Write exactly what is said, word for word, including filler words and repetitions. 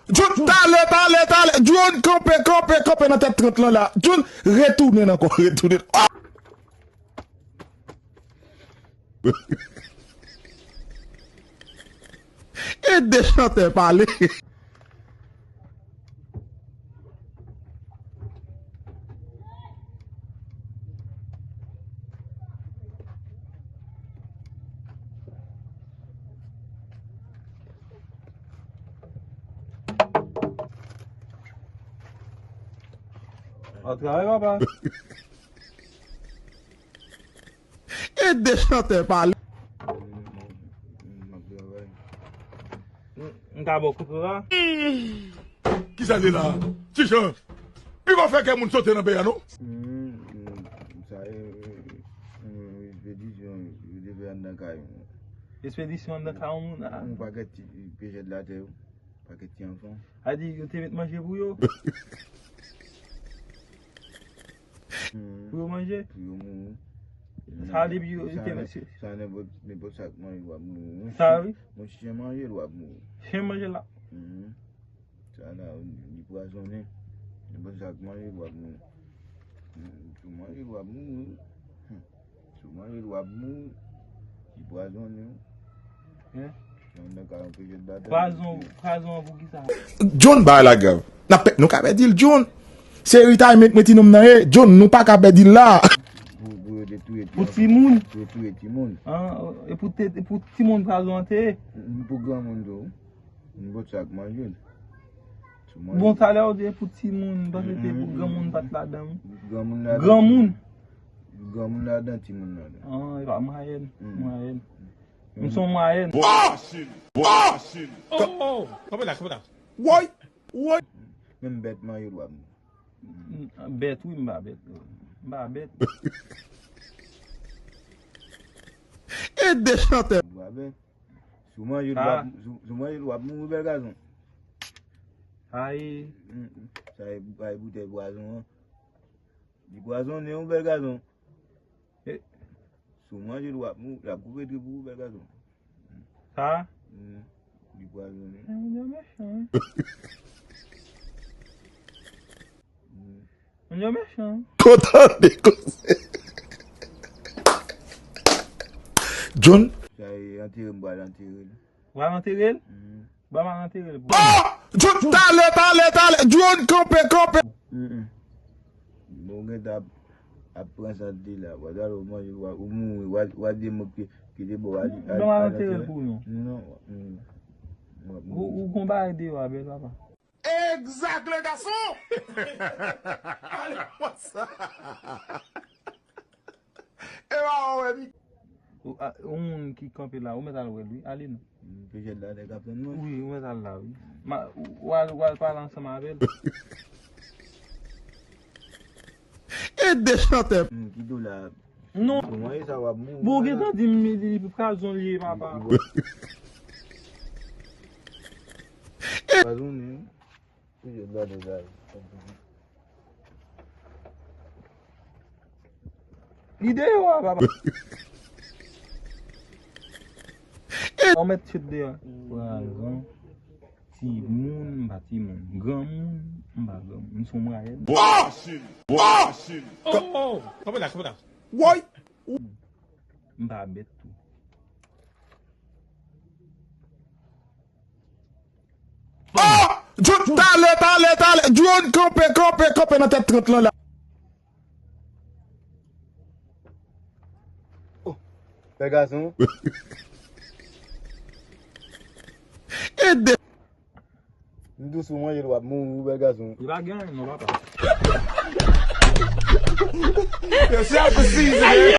John, talè, talè, talè. John, kanpe, kanpe, kanpe nan tèt trant lan la. John, retounen ankò, retounen. Ah! Ede chantè pale. Al travay, papa. Ede chantè pale. M, m ka ba w kout la. Kisa li la? Ti Jan, li pa fè kè moun sote nan peyi a, non? Mm, mm, sa e, mm, ekspedisyon, yo te fè anndan kay. Ekspedisyon anndan kay yon moun, a. Yon pakèt ti pechè de latè yo. Pakèt ti anfan. A di, yo te met manje pou yo. Hmm. Pou yo manje. Pou yo mouri. Sa depi yo, yo te met. Sa nenpòt, nenpòt sa k manje, w ap mouri. Sa, wi. Yon chen manje l, w ap mouri. Chen manje la. Hmm. Sa la, li pwazonnen. Nenpòt sa k manje l, w ap mouri. Hmm. Si w manje l, w ap mouri. Hmm. Si w manje l, w ap mouri. Li pwazonnen w. Hein? Yon nèg ka anpeche l batay. Pwazon, pwazon an pou kisa? John, bagay la grav. N ap pè-, nou ka pèdi l, John. Se retirement mwen ti nonm nan ye. John, nou pa ka pèdi l la. Pou, pou yo te touye ti anfan. Pou timoun? Pou yo touye timoun. Ah, e pou te, e pou timoun pwazon an te ye? Mm, pou granmoun tou. Yon bòt sa k manje l. Bon, talè ou di pou timoun, m panse se pou granmoun pa t ladan, wi. Granmoun ladan. Granmoun. Granmoun ladan, timoun ladan. Ah, e pa mwayèn, mwayèn. M se yon mwayèn. Bwa! Bwa! Oh, oh, oh. Kanpe la, kanpe la. Woy! Woy! Menm bèt manje l w ap mouri. Mm, bèt, wi, m pa bèt. M pa bèt. Ede chantè. M pa bèt. Si w manje l, w ap, si w, si w manje l, w ap mouri, bèl gason. Sa e. Mm, mm. Sa e, sa e boutèy pwazon an. Li pwazonnen w, bèl gason. Eh. Si w manje l, w ap mouri, l ap koupe trip ou, bèl gason. Sa? Mm. Li pwazonnen. Eh, moun yo mechan, wi. Mm. Moun yo mechan. Kontan de koze. John. Sa e antere m pral antere l. Ou pral antere l? Mhm. Ban m al antere l pou ou. Ah! John, talè, talè, talè. John, kanpe, kanpe. Mm, mm. Bon, gen ta ap, ap pran sante la. Ou mouri, ou mouri, ou di mwen ki, ki te bon, al, al, ban m al antere l pou ou, non. Non. Mm. Ou, ou gon bagay deyò a, bèl papa. Exact, le garçon! Ale konsa. E pa wè mi. Ou, a, yon moun ki kanpe la, ou mèt al wè l, wi. Ale non. Pechè la, nèg ap tann mwen. Wi, ou mèt al la, wi. Ma, ou, ou al, ou al pale ansanm avè l. E de chantè. Hmm, ki do la. Non. Kòman e sa w ap mouri? Bon, ou gentan di m li, li pwazon li ye, papa. Pwazon li. Li deyò a, papa. Ou mèt chèt deyò. Pwazon. Timoun, m pa timoun. Granmoun, m pa granmoun. M se yon mwayèn. Bwa! Bwa! Oh, oh, kanpe la, kanpe la. Woy! M pa bèt tou. Ah! John, talè, talè, talè. John, kanpe, kanpe, kanpe nan tèt trant lan la. Oh, bèl gason. Ede. M di w si w manje l w ap mouri, wi, bèl gason. Li pa gen anyen non, papa. Yo, se ap season,